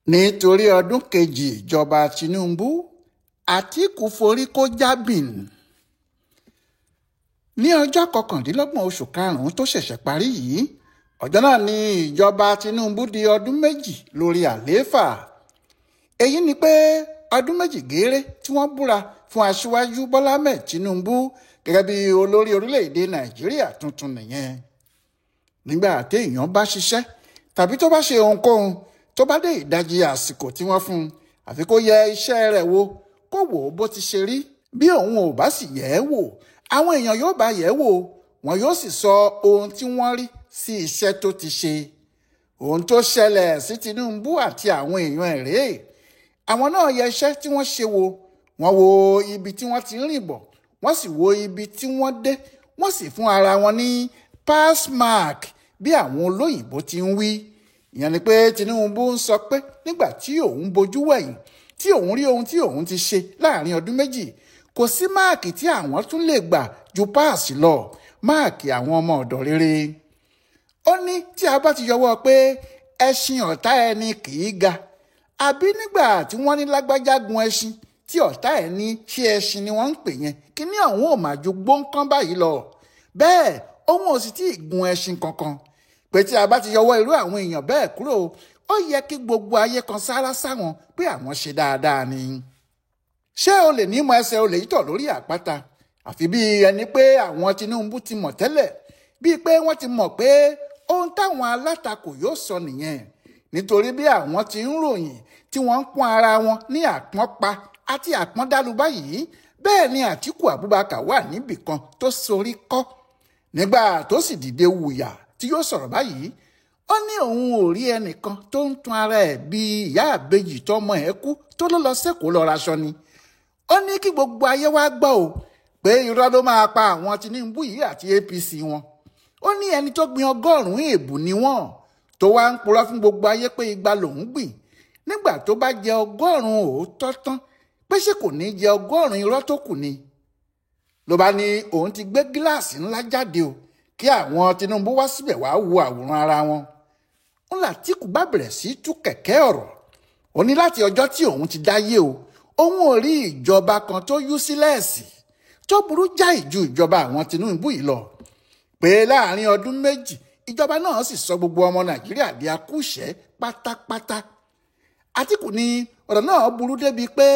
Nítorí ọdún kejì ìjọba Tinubu, Àtìkù forí kó Jabin. Ní ọjọ́ 29 oṣù karùn-ún tó ṣẹ̀ṣẹ̀ parí yìí, ọjọ́ náà ni ìjọba Tinubu di ọdún 2 lórí àlééfà. Èyí ni pé ọdún 2 gééré tí wọ́n búra fún Aṣíwájú Bọ́lá Ahmed Tinubu gẹ́gẹ́ bí olórí orílẹ̀-èdè Nàìjíríà tuntun nìyẹn. Nígbà téèyàn bá ṣiṣẹ́ tàbí tó bá ṣe ohunkóhun tó bá dé ìdajì àsìkò tí wọ́n fún un, àfi kó yẹ iṣẹ́ rẹ̀ wò, kó wò ó bó ti ṣe rí. Bí òun ò bá sì yẹ̀ ẹ́ wò, àwọn èèyàn yóò bá yẹ̀ ẹ́ wò, wọn yóò sì sọ ohun tí wọ́n rí sí iṣẹ́ tó ti ṣe. Ohun tó ṣẹlẹ̀ sí Tinubu àti àwọn èèyàn ẹ̀ rèé. Àwọn náà yẹ iṣẹ́ tí wọ́n ṣe wò, wọ́n wo ibi tí wọ́n ti ń rìn bọ̀, wọ́n sì wo ibi tí wọ́n dé, wọ́n sì fún ara wọn ní pass mark bí àwọn olóyìnbó ti ń wí. Ìyẹn ni pé Tinubu ń sọ pé nígbà tí òun bojú wẹ̀yìn, tí òun rí ohun tí òun ti ṣe láàrin ọdún 2, kò sí máàkì tí àwọn tún lè gbà ju páàsì lọ, máàkì àwọn ọmọ ọ̀dọ̀ rere. Ó ní tí a bá ti yọwọ́ pé ẹṣin ọ̀tá ẹni kì í ga, àbí nígbà tí wọ́n ní lágbájá gun ẹṣin tí ọ̀tá ẹni ṣé ẹṣin ni wọ́n ń pè yẹn, kí ní àwọn ò máa ju gbóǹkan báyìí lọ. Bẹ́ẹ̀ òun ò sì tí ì gun ẹṣin kankan. Pé tí a bá ti yọwọ́ irú àwọn èèyàn bẹ́ẹ̀ kúrò, ó yẹ kí gbogbo ayé kan sára sáwọn pé àwọn ṣe dáadáa ni. Ṣé o lè ní mọ ẹsẹ̀ olè yìí tọ̀ lórí àpáta? Àfi bí ẹni pé àwọn Tinubu ti mọ̀ tẹ́lẹ̀, bíi pé wọ́n ti mọ̀ pé ohun táwọn alátakò yóò sọ nìyẹn. Nítorí bí àwọn ti ń ròyìn tí wọ́n ń pọ́n ara wọn ní àpọ́npa àti àpọ́ndálu báyìí, bẹ́ẹ̀ ni Àtíkù Abubakar wà níbì kan tó sorí kọ́. Nígbà tó sì dìde wùyà tí yóò sọ̀rọ̀ báyìí, ó ní òun ò rí ẹnìkan tó ń tún ara ẹ̀ bí ìyá àbejì tọmọ ẹ̀ kú tó ló lọ sẹ́kọ̀ọ́ lọ raṣọ ni. Ó ní kí gbogbo ayé wá gbọ́ o pé irọ́ ló máa pa àwọn Tinubu yìí àti APC wọn. Ó ní ẹni tó gbin 100 èèbù ni wọ́n, tó wá ń purọ́ fún gbogbo ayé pé 2 lòún gbìn. Nígbà tó bá jẹ 100 òótọ́ tán, pé ṣé kò ní jẹ 100 irọ́ tó kù ni. Ló bá ní òun ti gbé gíláàsì ńlá jáde o, kí àwọn Tinubu wá síbẹ̀ wá wo àwòrán ara wọn. Ńlá Àtíkù bá bẹ̀rẹ̀ sí tú kẹ̀kẹ́ ọ̀rọ̀. Ó ní láti ọjọ́ tí òun ti dáyé o, òun ò rí ìjọba kan tó yúsílẹ̀sì tó burú jáì ju ìjọba àwọn Tinubu yìí lọ. Pé láàrin ọdún 2, ìjọba náà sì sọ gbogbo ọmọ Nàìjíríà di akúṣẹ̀ẹ́ pátápátá. Àtíkù ní ọ̀rọ̀ náà burú débi pé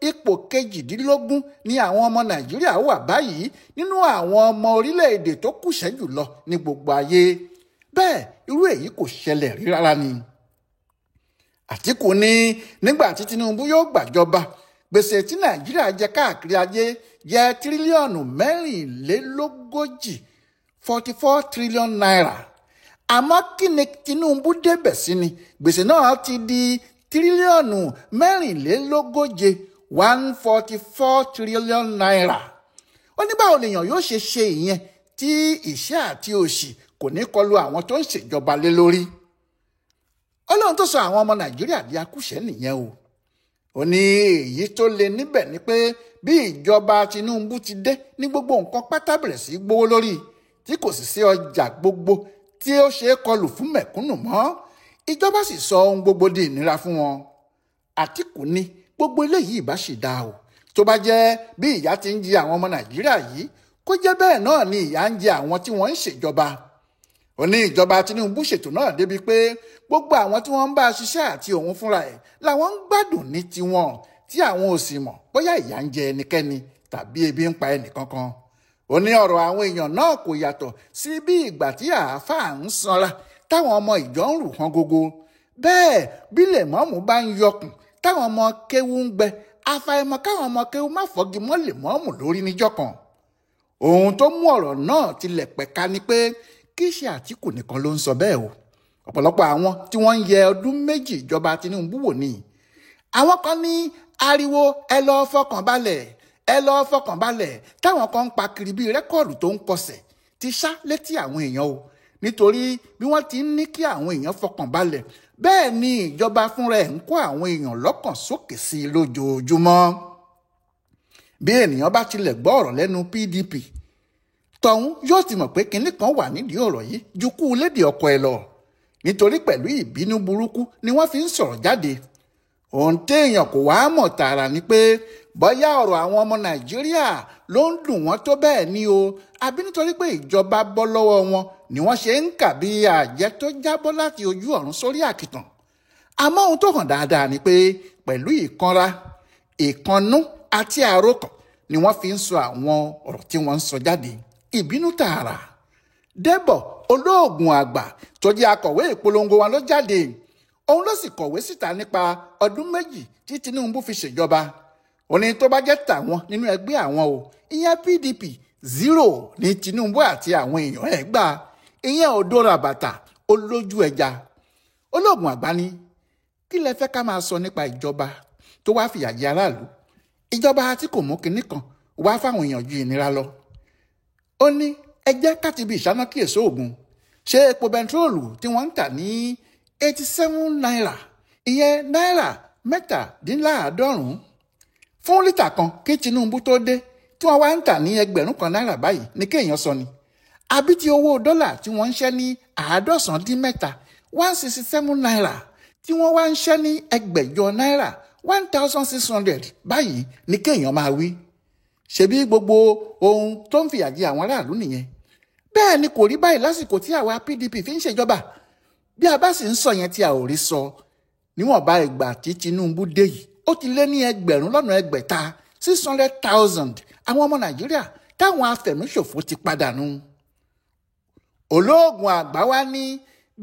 ipò 18 ni àwọn ọmọ Nàìjíríà wà báyìí nínú àwọn ọmọ orílẹ̀-èdè tó kúṣẹ̀ẹ́ jùlọ ní gbogbo ayé. Bẹ́ẹ̀ irú èyí kò ṣẹlẹ̀ rí rárá ni. Àtíkù ní nígbà tí Tinubu yóò gbàjọba, gbèsè tí Nàìjíríà jẹ káàkiri ayé jẹ́ tírílíọ̀nù 44, 44 trillion naira. Àmọ́ kí ni Tinubu débẹ̀ sí ni gbèsè náà ti di tírílíọ̀nù 44, 144 trillion naira. Ó ní báwo lèèyàn yóò ṣe ṣe ìyẹn tí ìṣẹ́ àti òṣì kò ní kọlu àwọn tó ń ṣèjọba lé lórí. Ọlọ́run tó sọ àwọn ọmọ Nàìjíríà di akúṣẹ̀ẹ́ nìyẹn o. Ó ní èyí tó le níbẹ̀ ni pé bí ìjọba Tinubu ti dé ní gbogbo nǹkan pátá bẹ̀rẹ̀ sí gbówó lórí, tí kò sì sí ọjà gbogbo tí ó ṣe é kọlù fún mẹ̀kúnnù mọ́. Ìjọba sì sọ ohun gbogbo di ìnira fún wọn. Àtíkù ní gbogbo eléyìí ìbá sì dáa o. Tó bá jẹ́ bí ìyà ti ń jẹ àwọn ọmọ Nàìjíríà yìí, kó jẹ́ bẹ́ẹ̀ náà ni ìyà ń jẹ àwọn tí wọ́n ń ṣèjọba. Ó ní ìjọba Tinubu ṣètò náà débi pé gbogbo àwọn tí wọ́n ń bá a ṣiṣẹ́ àti òun fúnra ẹ̀ làwọn ń gbádùn ní tiwọn, tí àwọn ò sì mọ̀ bóyá ìyà ń jẹ ẹnikẹ́ni tàbí ebi ń pa ẹnìkankan. Ó ní ọ̀rọ̀ àwọn èèyàn náà kò yàtọ̀ sí bí ìgbà tí àáfàá ń sanra táwọn ọmọ ìjọ ń rù hàn gógó. Bẹ́ẹ̀ bí lèmọ́mù bá ń yọkùn táwọn ọmọ kéwú ń gbẹ, àfàìmọ̀ káwọn ọmọ kéwú má fọ́gi mọ́ lèmọ́mù lórí níjọ́ kan. Ohun tó mú ọ̀rọ̀ náà tilẹ̀ pẹ̀ka ni pé kì í ṣe Àtíkù nìkan ló ń sọ bẹ́ẹ̀ o. Ọ̀pọ̀lọpọ̀ àwọn tí wọ́n ń yẹ ọdún 2 ìjọba Tinubu wò ni. Àwọn kan ní ariwo ẹ lọ fọkàn balẹ̀, ẹ lọ fọkàn balẹ̀ táwọn kan ń pa kiri bíi rẹ́kọ̀dù tó ń kọsẹ̀ ti ṣá létí àwọn èèyàn o. Nítorí bí wọ́n ti ń ní kí àwọn èèyàn fọkàn balẹ̀, bẹ́ẹ̀ ni ìjọba fúnra ẹ̀ ń kó àwọn èèyàn lọ́kàn sókè sí i lójoojúmọ́. Bí ènìyàn bá tilẹ̀ gbọ́ ọ̀rọ̀ lẹ́nu PDP, tọ̀hún yóò ti mọ̀ pé kinní kan wà nídìí ọ̀rọ̀ yìí ju kú lédè ọkọ ẹ lọ. Nítorí pẹ̀lú ìbínú burúkú ni wọ́n fi ń sọ̀rọ̀ jáde. Ohun téèyàn kò wá mọ̀ tààrà ni pé bóyá ọ̀rọ̀ àwọn ọmọ Nàìjíríà ló ń dùn wọ́n tó bẹ́ẹ̀ ni o, àbí nítorí pé ìjọba bọ́ lọ́wọ́ wọn ni wọ́n ṣe ń kà bí àjẹ́ tó jábọ́ láti ojú ọ̀run sórí àkìtàn. Àmọ́ ohun tó hàn dáadáa ni pé pẹ̀lú ìkanra, ìkannú àti àròkàn ni wọ́n fi ń sọ àwọn ọ̀rọ̀ tí wọ́n ń sọ jáde. Ìbínú tààrà. Débọ̀ olóògùn àgbà tó jẹ́ akọ̀wé ìpolongo wọn ló jáde. Òun ló sì kọ̀wé síta nípa ọdún méjì tí Tinubu fi ṣèjọba. Ó ní tó bá jẹ́ tàwọn nínú ẹgbẹ́ àwọn o, ìyẹn PDP 0 ní Tinubu àti àwọn èèyàn ẹ̀ gbà. Ìyẹn òdo ràbàtà olójú ẹja. Olóògùn àgbà ni kí lẹ fẹ́ ká máa sọ nípa ìjọba tó wá fìyà jẹ aráàlú, ìjọba tí kò mú kinní kan wá fáwọn èèyàn ju ìnira lọ. Ó ní ẹ jẹ́ ká ti bi ìṣáná kíyèsí oògùn. Ṣé epo bẹntiróòlù tí wọ́n ń tà ní 87 náírà, ìyẹn náírà 97 fún lítà kan kí Tinubu tó dé, tí wọ́n wá ń tà ní 1,000 náírà báyìí ní kéèyàn sọ ni? Àbí ti owó dọ́là tí wọ́n ń ṣẹ́ ní 157, 167 náírà, tí wọ́n wá ń ṣẹ́ ní 1,600 náírà, 1,600 báyìí ní kéèyàn máa wí? Ṣebí gbogbo ohun tó ń fìyà jẹ àwọn aráàlú nìyẹn. Bẹ́ẹ̀ ni kò rí báyìí lásìkò tí àwa PDP fi ń ṣèjọba. Bí a bá sì ń sọ yẹn tí a ò rí sọ, níwọ̀nba ìgbà tí Tinubu dé yìí, ó ti lé ní 600,000, 600,000 àwọn ọmọ Nàìjíríà táwọn afẹ̀míṣòfò ti padà nù. Olóògùn àgbà wa ní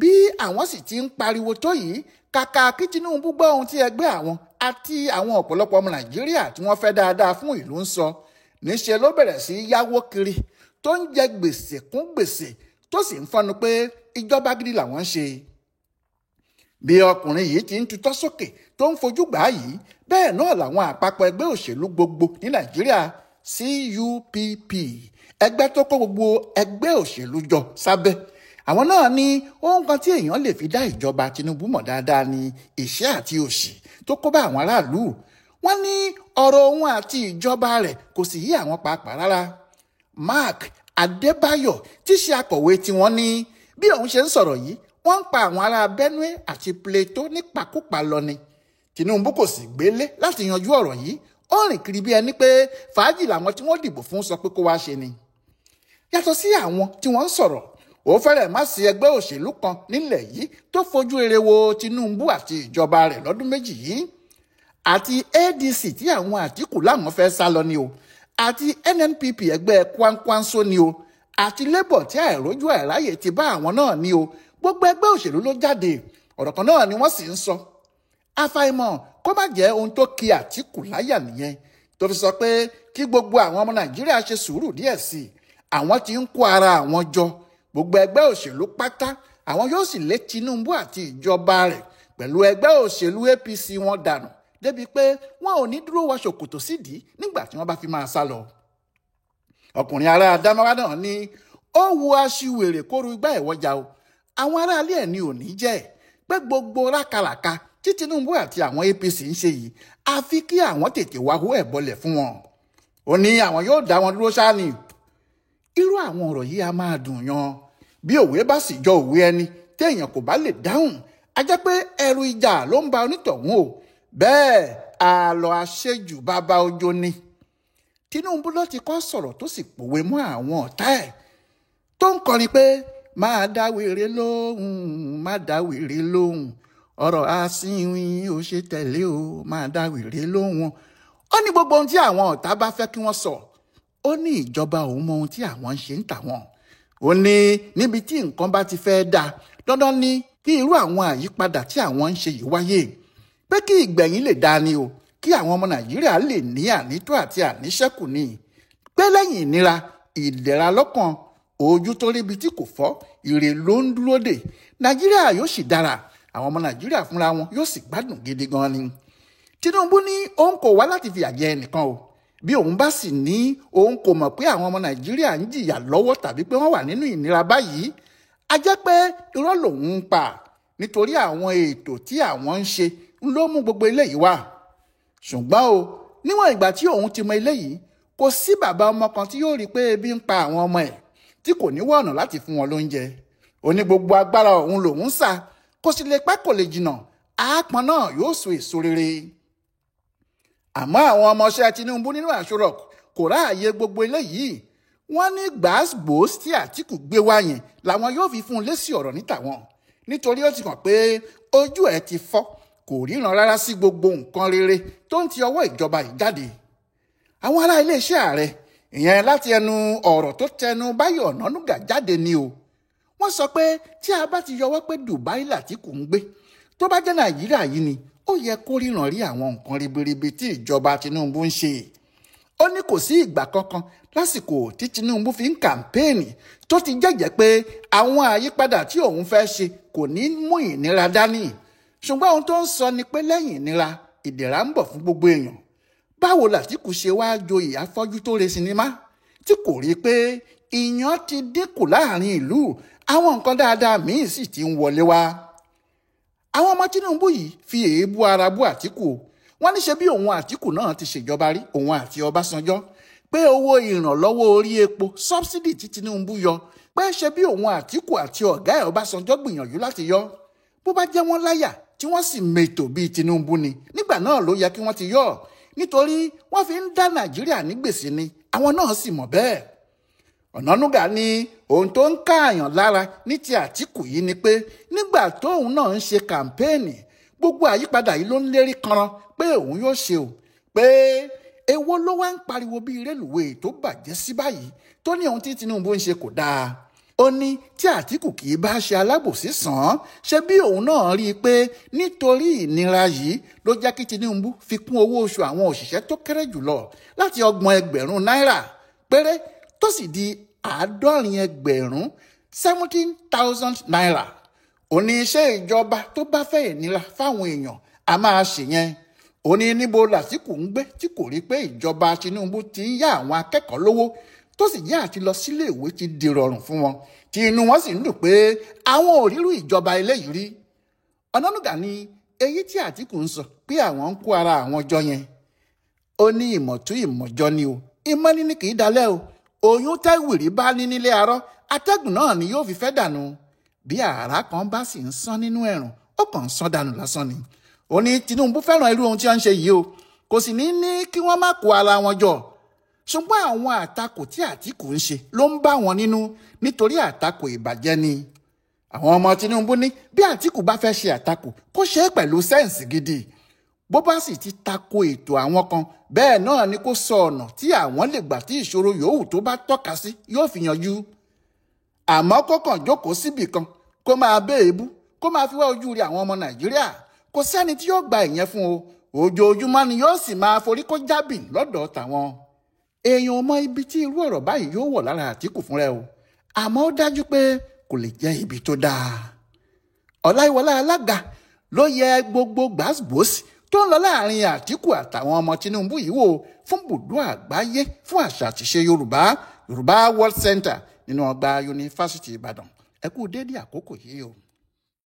bí àwọn sì ti ń pariwo tó yìí, kàkà kí Tinubu gbọ́ ohun tí ẹgbẹ́ àwọn àti àwọn ọ̀pọ̀lọpọ̀ ọmọ Nàìjíríà tí wọ́n fẹ́ dáadáa fún ìlú ń sọ, níṣe ló bẹ̀rẹ̀ sí í yáwó kiri tó ń jẹ gbèsè kún gbèsè tó sì ń fọnu pé ìjọba gidi làwọn ń ṣe. Bí ọkùnrin yìí ti ń tutọ́ sókè tó ń fojú gbà á yìí, bẹ́ẹ̀ náà làwọn àpapọ̀ ẹgbẹ́ òṣèlú gbogbo ní Nàìjíríà, CUPP, ẹgbẹ́ tó kó gbogbo ẹgbẹ́ òṣèlú jọ sábẹ́. Àwọn náà ní ohun kan tí èèyàn lè fi dá ìjọba Tinubu mọ̀ dáadáa ni ìṣẹ́ àti òṣì tó kó bá àwọn aráàlú. Wọ́n ní ọ̀rọ̀ òun àti ìjọba rẹ̀ kò sì yí àwọn pàápàá rárá. Mark Adébáyọ̀ tí ṣe akọ̀wé tí wọ́n ní bí òun ṣe ń sọ̀rọ̀ yìí, wọ́n ń pa àwọn ará Benue àti Plateau nípakúpa lọ ni. Tinubu kò sì gbélé láti yanjú ọ̀rọ̀ yìí, ó rìn kiri bí ẹni pé fàájì làwọn tí wọ́n dìbò fún sọ pé kó wá ṣe ni. Yàtọ̀ sí àwọn tí wọ́n ń sọ̀rọ̀, ó fẹ́rẹ̀ má sí ẹgbẹ́ òṣèlú kan nílẹ̀ yìí tó fojú rere wo Tinubu àti ìjọba rẹ̀ lọ́dún méjì yìí. Àti ADC tí àwọn Àtíkù láwọn fẹ́ sá lọ ni o, àti NNPP ẹgbẹ́ Kwankwanso ni o, àti Labour tí àìrójú àìráyè ti bá àwọn náà ni o. Gbogbo ẹgbẹ́ òṣèlú ló jáde, ọ̀rọ̀ kan náà ni wọ́n sì ń sọ. Àfàìmọ̀ kó má jẹ́ ohun tó ki Àtíkù láyà nìyẹn tó fi sọ pé kí gbogbo àwọn ọmọ Nàìjíríà ṣe sùúrù díẹ̀ sí i, àwọn tí ń kó ara àwọn jọ, gbogbo ẹgbẹ́ òṣèlú pátá, àwọn yóò sì lé Tinubu àti ìjọba rẹ̀ pẹ̀lú ẹgbẹ́ òṣèlú APC wọn dànù débi pé wọn ò ní dúró wọ ṣòkòtò sídìí nígbà tí wọ́n bá fi máa sá lọ. Ọkùnrin ará Adamawa náà ní ó wu aṣiwèrè kóru igbá ìwọ́jà o, àwọn aráalé ẹ̀ ní ò ní jẹ́ pé gbogbo rákàràkà tí Tinubu àti àwọn APC ń ṣe yìí, àfi kí àwọn tètè wá hó ẹ̀ bọlẹ̀ fún wọn. Ó ní àwọn yóò dá wọn dúró sáà ni. Irú àwọn ọ̀rọ̀ yìí a máa dùn yan. Bí òwe bá sì jọ òwe ẹni téèyàn kò bá lè dáhùn, a jẹ́ pé ẹrù ìjà ló ń ba onítọ̀hún o. Bẹ́ẹ̀ àlọ́ àṣejù bàbá ọjọ́ ni. Tinubu ló ti kọ́ sọ̀rọ̀ tó sì pòwe mọ́ àwọn ọ̀tá ẹ̀ tó ń kọrin pé máa dá wèrè lóhùn, má dá wèrè lóhùn, ọ̀rọ̀ asínwín ò ṣe tẹ̀lé o, máa dá wèrè lóhùn. Ó ní gbogbo ohun tí àwọn ọ̀tá bá fẹ́ kí wọ́n sọ, ó ní ìjọba òun mọ ohun tí àwọn ń ṣe ń tà wọ́n. Ó ní níbi tí nǹkan bá ti fẹ́ dáa, dandan ni kí irú àwọn àyípadà tí àwọn ń ṣe yìí wáyé, pé kí ìgbẹ̀yìn lè dáa ni o, kí àwọn ọmọ Nàìjíríà lè ní ànító àti àníṣẹ́kù ni, pé lẹ́yìn ìnira ìdẹ̀ra lọ́kàn, ojú tó ríbi tí kò fọ́, ire ló ń dúró dè. Nàìjíríà yóò sì dára, àwọn ọmọ Nàìjíríà fúnra wọn yóò sì gbádùn gidi gan ni. Tinubu ní òun kò wá láti fìyà jẹ ẹnìkan o. Bí òun bá sì ní òun kò mọ̀ pé àwọn ọmọ Nàìjíríà ń jìyà lọ́wọ́ tàbí pé wọ́n wà nínú ìnira báyìí, a jẹ́ pé irọ́ lòun ń pa, nítorí àwọn ètò tí àwọn ń ṣe ló mú gbogbo eléyìí wá. Ṣùgbọ́n o, níwọ̀n ìgbà tí òun ti mọ eléyìí, kò sí bàbá ọmọ kan tí yóò rí pé ebi ń pa àwọn ọmọ ẹ̀ tí kò ní wá ọ̀nà láti fún wọn lóúnjẹ. Ó ní gbogbo agbára òun lòun sà, kò sì lè pẹ́ kò lè jìnà. Àápọn náà yóò so èso rere. Àmọ́ àwọn ọmọọṣẹ́ Tinubu nínú Aso Rock kò ráàyè gbogbo eléyìí. Wọ́n ní gbàásgbòós tí Àtíkù gbé wá yẹn làwọn yóò fi fún un lésì ọ̀rọ̀ ní tàwọn, nítorí ó ti hàn pé ojú ẹ̀ ti fọ́, kò ríran rárá sí gbogbo nǹkan rere tó ń ti ọwọ́ ìjọba yìí jáde. Àwọn ará iléeṣẹ́ ààrẹ, ìyẹn láti ẹnu ọ̀rọ̀ tó tẹnu Báyọ̀ Ọ̀nànúgà jáde ni o. Wọ́n sọ pé tí a bá ti yọwọ́ pé Dubai l'Àtíkù ń gbé, tó bá jẹ́ Nàìjíríà yìí ni ó yẹ kó ríran rí àwọn nǹkan ribiribi tí ìjọba Tinubu ń ṣe. Ó ní kò sí ìgbà kankan lásìkò tí Tinubu fi ń kàmpéènì tó ti jẹ́jẹ́ pé àwọn àyípadà tí òun fẹ́ ṣe kò ní mú ìnira dání. Ṣùgbọ́n ohun tó ń sọ ni pé lẹ́yìn ìnira, ìdẹ̀ra ń bọ̀ fún gbogbo èèyàn. Báwo l'Àtíkù ṣe wá joyè afọ́jú tó re sinimá tí kò rí pé ìyàn ti dínkù láàrin ìlú, àwọn nǹkan dáadáa míì sì ti ń wọlé wá. Àwọn ọmọ Tinubu yìí fi èébú ara bú Àtíkù o. Wọ́n ní ṣe bí òun Àtíkù náà ti ṣèjọba rí, òun àti Ọbásanjọ́, pé owó ìrànlọ́wọ́ orí epo sọ́bsidì tí Tinubu yọ, pé ṣe bí òun Àtíkù àti ọ̀gá ẹ̀ Ọbásanjọ́ gbìyànjú láti yọ. Bó bá jẹ́ wọ́n láyà tí wọ́n sì mètò bíi Tinubu ni, nígbà náà ló yẹ kí wọ́n ti yọ, nítorí wọ́n fi ń dá Nàìjíríà ní gbèsè ni, àwọn náà sì mọ̀ bẹ́ẹ̀. Ọ̀nànúgà ní ohun tó ń káàyàn lára ní ti Àtíkù yìí ni pé nígbà tóun náà ń ṣe kàmpéènì, gbogbo àyípadà yìí ló ń lérí kanran pé òun yóò ṣe o, pé èwo ló wá ń pariwo bíi rélùwéè tó bàjẹ́ sí báyìí tó ní ohun tí Tinubu ń ṣe kò dáa. Ó ní tí Àtíkù kì í bá ṣe alábòsí sàn án, ṣe bí òun náà rí i pé nítorí ìnira yìí ló jẹ́ kí Tinubu fi kún owó oṣù àwọn òṣìṣẹ́ tó kéré jùlọ láti 30,000 náírà péré tó sì di 70,000 70,000 naira. Ó ní iṣẹ́ ìjọba tó bá fẹ́ ìnira fáwọn èèyàn a máa ṣèyẹn. Ó ní níbo l'Àtíkù ń gbé tí kò rí pé ìjọba Tinubu ti ń yá àwọn akẹ́kọ̀ọ́ lówó tó sì jẹ́ àti lọ sílé ìwé ti dìrọ̀rùn fún wọn, tí inú wọn sì ń dùn pé àwọn ò rírú ìjọba eléyìí rí. Ọ̀nànúgà ní èyí tí Àtíkù ń sọ pé àwọn ń kó ara àwọn jọ yẹn. Ó ní ìmọ̀tún ìmọ̀jọ ni o, ìmọ̀ níní kì í dalẹ̀ o. Oyún tẹ́wìrì bá ní nílé arọ́, atẹ́gùn náà ni yóò fi fẹ́ dànù. Bí àrá kan bá sì ń sán nínú ẹ̀rùn, ó kàn ń sán dànù lásán ni. Ó ní Tinubu fẹ́ràn irú ohun tí wọ́n ń ṣe yìí o, kò sì ní ní kí wọ́n má kó ara wọn jọ. Ṣùgbọ́n àwọn àtakò tí Àtíkù ń ṣe ló ń bá wọn nínú, nítorí àtakò ìbàjẹ́ ni. Àwọn ọmọ Tinubu ní bí Àtíkù bá fẹ́ ṣe àtakò, kó ṣe é pẹ̀lú sẹ́ǹsì gidi. Bó bá sì ti tako ètò àwọn kan, bẹ́ẹ̀ náà ni kó sọ ọ̀nà tí àwọn lè gbà tí ìṣòro yòówù tó bá tọ́ka sí yóò fi yanjú. Àmọ́ kó kàn jókòó síbì kan, kó máa béèbú, kó máa fi wá ojú rí àwọn ọmọ Nàìjíríà. Kò sẹ́ni tí yóò gba ìyẹn fún o. Ojoojúmọ́ ni yóò sì máa forí kó jábì lọ́dọ̀ tàwọn. Èèyàn ò mọ ibi tí irú ọ̀rọ̀ báyìí yóò wọ̀ lára Àtíkù fúnra ẹ̀ o, àmọ́ ó dájú pé kò lè jẹ́ ibi tó dáa. Ọláyíwọlá alága ló yẹ gbogbo gbàsgbòs tó ń lọ láàrin Àtíkù àtàwọn ọmọ Tinubu yìí wò fún bùdó àgbáyé fún àṣà àtìṣe Yorùbá, Yorùbá World Center nínú ọgbà Yunifásítì Ìbàdàn. Ẹ kú déédéé àkókò yìí o.